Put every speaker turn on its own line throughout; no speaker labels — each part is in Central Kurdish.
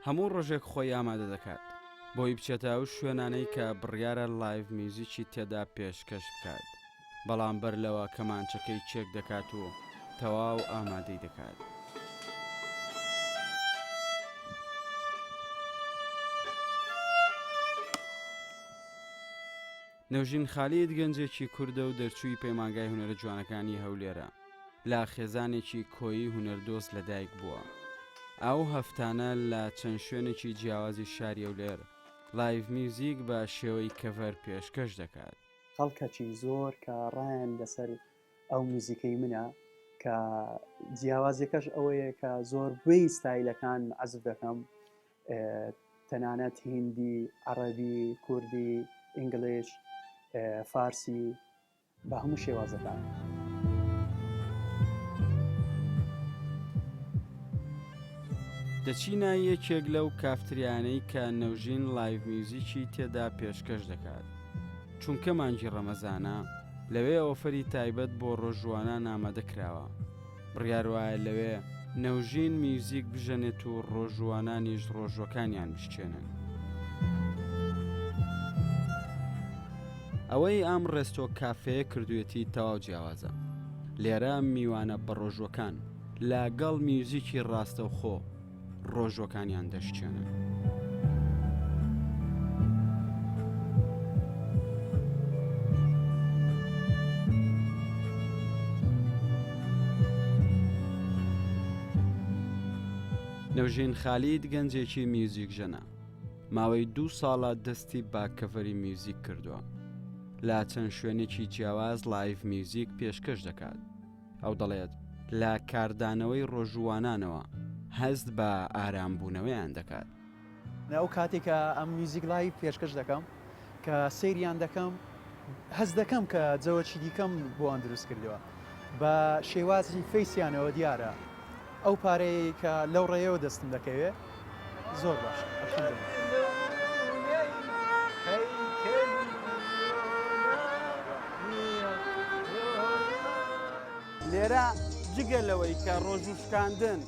هەموو ڕۆژێک خۆی ئامادە دەکات بۆی بچێتە ئەو شوێنانەی کە بڕیارە live music ی تێدا پێشکەش بکات، بەڵام بەر لەوە کەمانچەکەی چێک دەکات و تەواو ئامادەی دەکات. نەوژین خالید گەنجێکی کوردە و دەرچووی پەیمانگای هونەرە جوانەکانی هەولێرە، لە خێزانێکی کۆیی هونەردۆست لەدایک بووە. ئەو هەفتانە لە چەند شوێنێکی جیاوازی شاری هەولێر live music بە شێوەی cover پێشکەش دەکات.
خەڵکەکی زۆر کە ڕایان لەسەر ئەو میوزیکەی منە کە جیاوازیەکەش ئەوەیە کە زۆربەی ستایلەکان عەزف دەکەم تەنانەت هیندی، عەڕەبی، کوردی، English، فارسی بە هەموو شێوازەکان.
دەچینە یەکێک لەو کافتریانەی کە نەوژین live music ی تێدا پێشکەش دەکات، چونکە مانگی ڕەمەزانە، لەوێ offer ی تایبەت بۆ ڕۆژووانان ئامادە کراوە. بڕیار وایە لەوێ نەوژین میوزیک بژەنێت و ڕۆژووانانیش ڕۆژووەکانیان بشکێنن. ئەوەی ئەم ڕێستۆ کافێیە کردوویەتی تەواو جیاوازە. لێرە میوانە بەڕۆژووەکان لە گەڵ میوزیکی ڕاستەوخۆ ڕۆژوەکانیان دەشکێنن. نەوژین خالید گەنجێکی میوزیکژەنە، ماوەی دوو ساڵە دەستی بە cover ی میوزیک کردووە. لە چەند شوێنێکی جیاواز live music پێشکەش دەکات. ئەو دەڵێت، لە کاردانەوەی ڕۆژووانانەوە هەست بە ئارامبوونەوەیان دەکات.
ئەو کاتێک کە ئەم میوزیک live پێشکەش دەکەم، کە سەیریان دەکەم، هەست دەکەم کە جەوەکی دیکەم بۆیان دروست کردووە. بە شێوازی face یانەوە دیارە ئەو پارەیەی کە لەو ڕێیەوە دەستم دەکەوێت زۆر باشە الحمدللە.
لێرە جگە لەوەی کە ڕۆژوو شکاندن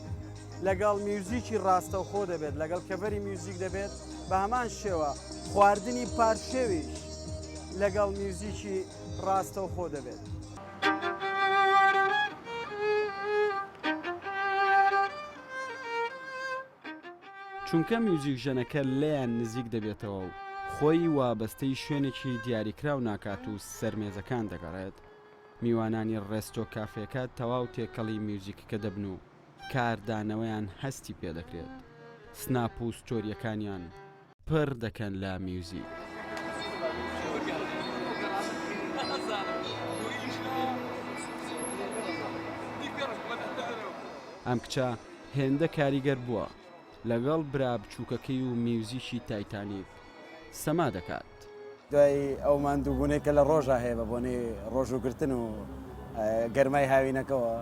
لەگەڵ میوزیکی ڕاستەوخۆ دەبێت لەگەڵ cover ی میوزیک دەبێت بە هەمان شێوە خواردنی پارشێویش لەگەڵ میوزیکی ڕاستەوخۆ دەبێت. چونکە میوزیکژەنەکە لێیان نزیک دەبێتەوە و خۆی وابەستەی شوێنێکی دیاریکراو ناکات و سەر مێزەکان دەگەڕێت، میوانانی ڕێستۆ کافێکە تەواو تێکەڵی میوزیکەکە دەبن و کاردانەوەیان هەستی پێدەکرێت، سناپ و ستۆرییەکانیان پڕ دەکەن لە میوزیک. ئەم کچە هێندە کاریگەر بووە لەگەڵ برا بچووکەکەی و میوزیکی تایتانیک سەما دەکات.
دوای ئەو ماندووبوونەی کە لە ڕۆژا هەیە بە بۆنەی ڕۆژووگرتن و گەرمای هاوینەکەوە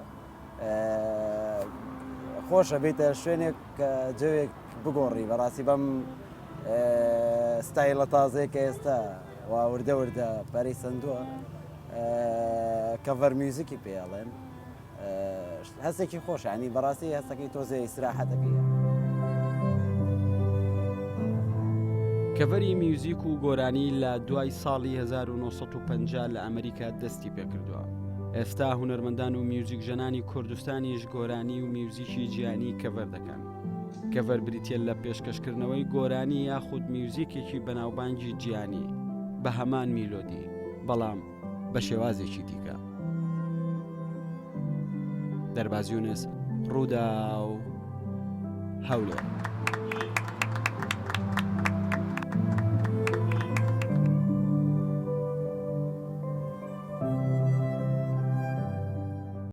خۆشە بیتە شوێنێک کە جەوێک بگۆڕی بەڕاستی بەم ستایلە تازەیە کە ئێستا وا وردە وردە پەرەی سەندووە cover music ی پێ ئەڵێن هەستێکی خۆشە ینی بەڕاستی هەستەکەی تۆزێ ئیسراحەتەکەیە.
cover ی میوزیک و گۆرانی لە دوای ساڵی 1950 لە ئەمریکا دەستی پێکردووە. ئێستا هونەرمەندان و میوزیکژەنانی کوردستانیش گۆرانی و میوزیکی جیهانی cover دەکەن. cover بریتیە لە پێشکەشکردنەوەی گۆرانی یاخود میوزیکێکی بەناوبانگی جیهانی بە هەمان میلۆدی بەڵام بە شێوازێکی دیکە. دەرباز یونس، ڕووداو، هەولێر.